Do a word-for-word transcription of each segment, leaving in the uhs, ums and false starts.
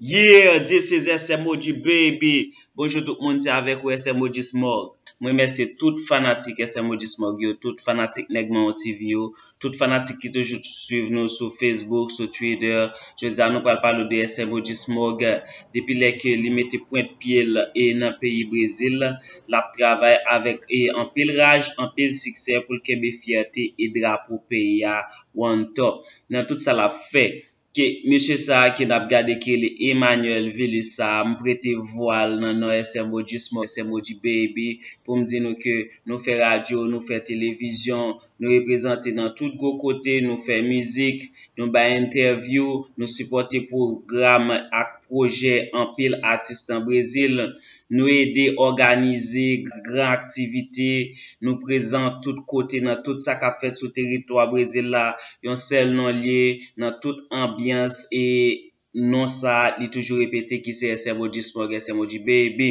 Yeah, this is S M O G baby. Bonjou tout moun, se avèk ou S M O G Smog. Mwen remèsye tout fanatik S M O G Smog yo, tout fanatik Nèg Mawon T V yo, tout fanatik ki toujou swiv nou sou Facebook, sou Twitter. Jodi a nou pral pale de S M O G Smog. Depi lè ke li mete pwent pye l e nan peyi Brezil, l ap travay avèk e anpil raj, anpil siksè pou l kenbe fyète e drapo peyi a on top. Nan tout sa l ap fè, ke mesye sa a ke n ap gade ki rele Emmanuel Vilus sa a, m prete vwa l nan non S M O G Smog, S M O G baby, pou m di nou ke nou fè radyo, nou fè televizyon, nou reprezante nan tout gwo kote, nou fè mizik, nou bay entèvyou, nou sipòte pwogram ak pwojè anpil atis nan Brezil. Nou ede òganize gran aktivite, nou prezan tout kote nan tout sa k ap fèt sou teritwa Brezil la. Yon sèl non l ye nan tout anbyans e non sa a, li toujou repete ki se S M O G Smog, S M O G baby.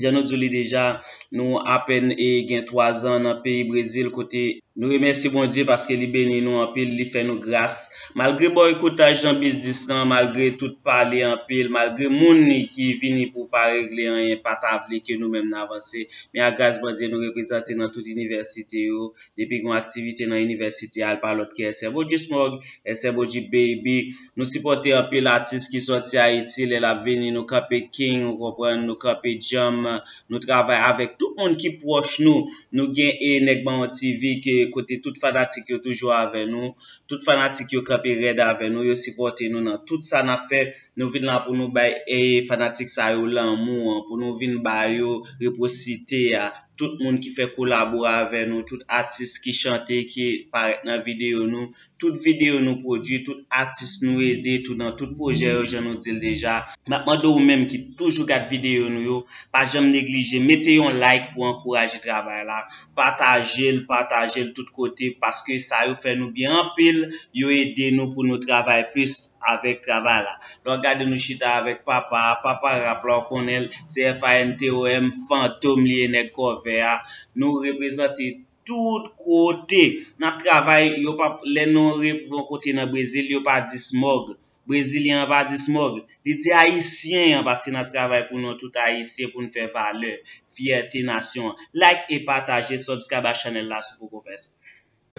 Jan nou di w li deja, nou apèn e gen twa zan nan peyi Brezil kote nou remèsye Bondye paske li beni nou anpil, li fè nou gras. Malgre bòykotaj nan biznis lan, malgre tout pale anpil, malgre moun ki vini pou pa regle anyen pa ta vle ke nou menm n avanse, men a gras Bondye nou reprezante nan tout inivèsite yo. Depi gen aktivite nan inivèsite a, l pa lòt ke S M O G Smog, S M O G baby. Nou sipòte anpil atis ki sòti Ayiti, lè l ap vini, nou kanpe King, ou konprann, nou kanpe Djanm, nou travay avèk tout moun ki pwòch nou. Nou gen e Nèg Mawon T V ke kote tout fanatik yo toujou avè nou, tout fanatik yo kanpe rèd avè nou, yo sipòte nou nan tout sa n ap fè. Nou vin la pou nou bay e fanatik sa yo lanmou an, pou nou vin ba yo reposite a. Tout moun ki fè kolabo avè nou, tout atis ki chante, ki parèt nan videyo nou, tout videyo nou pwodui, tout atis nou ede tou nan tout pwojè yo, jan nou di l deja. M ap mande ou menm ki toujou gad videyo nou yo, pa janm neglije mete yon like pou ankouraje travay la, pataje l, pataje l tout kote, paske sa yo fè nou byen anpil, yo ede nou pou nou travay plis avèk travay la. Lè w gade nou chita avèk papa, papa rap la, w konnen l, se F A N T O M, Fantom li ye, nèg kò vè a. Nou reprezante tout kote. N ap travay, yo pa, lè nou rive yon kote nan Brezil, yo pa di Smog. Brezilyen an pa di Smog. Li di Ayisyen an, paske n ap travay pou nou tout Ayisyen, pou n fè valè, fyète nasyon an. Like e pataje, subscribe a chanèl la si w poko fè sa.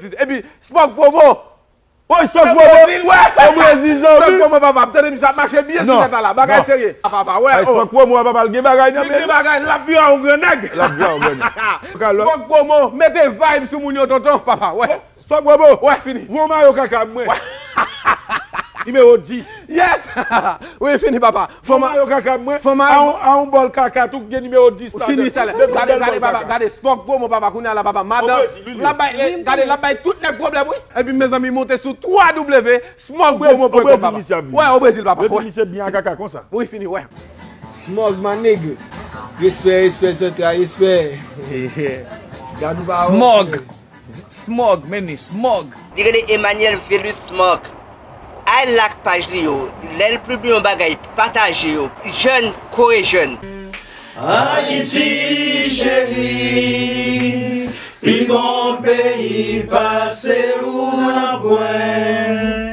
Epi, Smog Promo! Woy, Smog Promo! Wè! O Brezil, zanmi! Smog Promo, papa, m tande misye ap mache byen sou nèt la la. Bagay serye. Papa, wè, oh. Smog Promo, papa, l gen bagay nan men. Li gen bagay, l ap vire yon gran nèg. L ap vire yon gran nèg. Smog Promo, mete vibe sou moun yo, tonton, papa, wè. Smog Promo! Wè, fini. Voye mayo kaka mwen. Nimewo dis. Yes! Wi, fini, papa. Fò ma yo kaka mwen. Fò ma a yon, a yon bòl kaka tou ki gen nimewo dis la. Fini sa la. Gade, gade, papa, gade Smog Promo, papa, kounye a la, papa. Madan, l ap bay, eh, gade, l ap bay tout nèg pwoblèm, wi. Epi, mezanmi, monte sou twa w Smog Promo pwen kòm, papa. Wè, o Brezil, papa. Yo di misye byen a kaka konsa. Wi, fini, wè. Smog, my nigga. Respè, respè, zantray, respè. Gad ou pa Smog. Smog, meni, Smog. Li rele Emmanuel Velus Smog. Al like paj li yo. Lè l pibliye yon bagay, pataje yo. Jèn kore jèn. Ayiti cheri, pi bon peyi pase ou nan pwen.